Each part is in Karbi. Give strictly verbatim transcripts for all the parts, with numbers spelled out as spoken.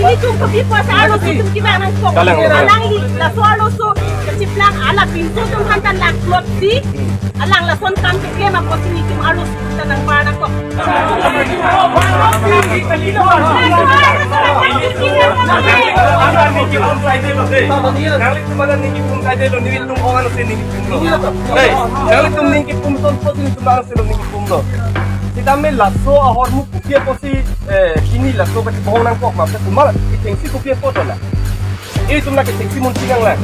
Itum kopi apotsi arloso itum kevang nangkok. Kalang, kalang. Alangli laso arloso kachiplang ala pinso atum aphan ta langplotsi, alang lason kam keklem apotsi itum arloso ta nangpar nangkok. Nanglitum mana ningkipum kaidelo, nelitum ong ansi ningkipumlo. Hei, nanglitum ningkipum ason apotsi nelitum ong ansi ningkipumlo. Sitame laso ahormu kopi apotsi, eh, pini laso kachibohong nangkok ma, komat kethengsi kopi apot dolang. Itum nangkethengsi munthi nanglang.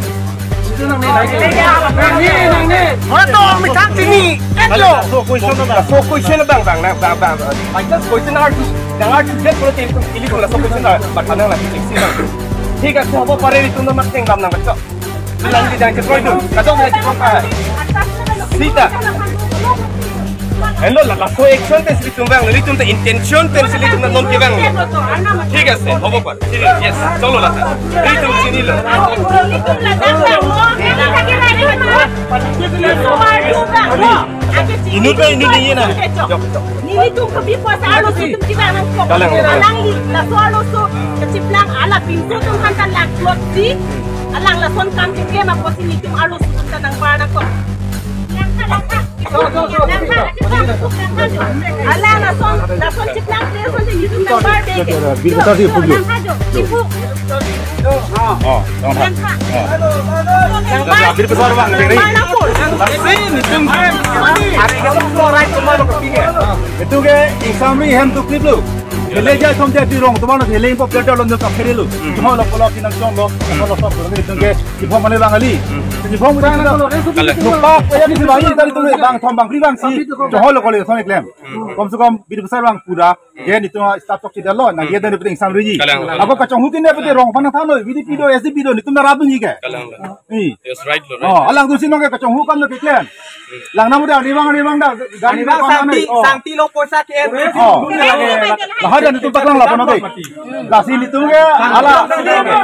Hoto methang chini, etlo. Laso question abang. Laso question abang, bang, bang, bang, bang. By chance question arju, nang arju det pura tem tum ili pura laso question abang, but nanglang kethengsi bang. Thik ase, hobo pare, itum nangmateng dam nang kachok. Bilang di jang chekroi dun, kadokave chekroi pa. Sita. Hello, la, laso action pensi itum vanglo, itum ta intention pensi itum non kevanglo. Thik ase, hobo pa. Chini, yes, cholo la. Itum chinilo. Inut ba inut ni na. Jok, jok. Nelitum kopi apotsi arloso itum kevang nangkok. Kalang, kalang. Alangli laso arloso kachiplang ala pinso atum aphan ta langplotsi, alang lason kam keklem apotsi nelitum arloso atum ta nangpar nangkok. Alang lason, lason chiplang pinso atum nelitum nangpar de. Bidopsar si pugyo. Oh, tong ha. Oh. Bidopsar bang, diri. Nangpar nangkok. Lasi nelitum. Ari ka fluoride koma lo kepikir. Itum ke ingsamri hem tu krip lo. Village atum dia di rong, teman nasi heling pop dia lo nyo kaphere lo. Cuma lo kalau kinang cong lo, kalau lo sok lo, itum ke, ibu mana bang ali. Ibu mana lo, lupa, kaya ni si bang, tadi tu bang, thom bang, kri bang si, cong lo kalau so ni klem. Kom se kom, bidopsar bang pura, dia ni tu staff tok tidak lo, nah dia dari penting samriji. Kalang. Ako kachonghu kin dia pete rong, panang thano, V D P do, S D P do, nelitum na rabing ike. Kalang. I. Yes, right lo, right. Oh, alang tu si nong ke kachonghu kam na keklem. Lang namu da, ribang, ribang da, gari ribang da, santi, oh. Santi lo poisa ke. Oh. Lahai dan nelitum paklang la pano ke. Lasi nelitum ke, ala,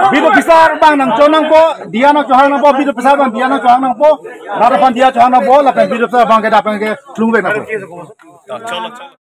bidopsar bang nangchon nangpo, dia nangchohang nangpo, bidopsar bang dia nangchohang nangpo, lapen dia chohang nangpo, lapen bidopsar bang ke dapeng ke, klung vek nangpo. Cholo, cholo.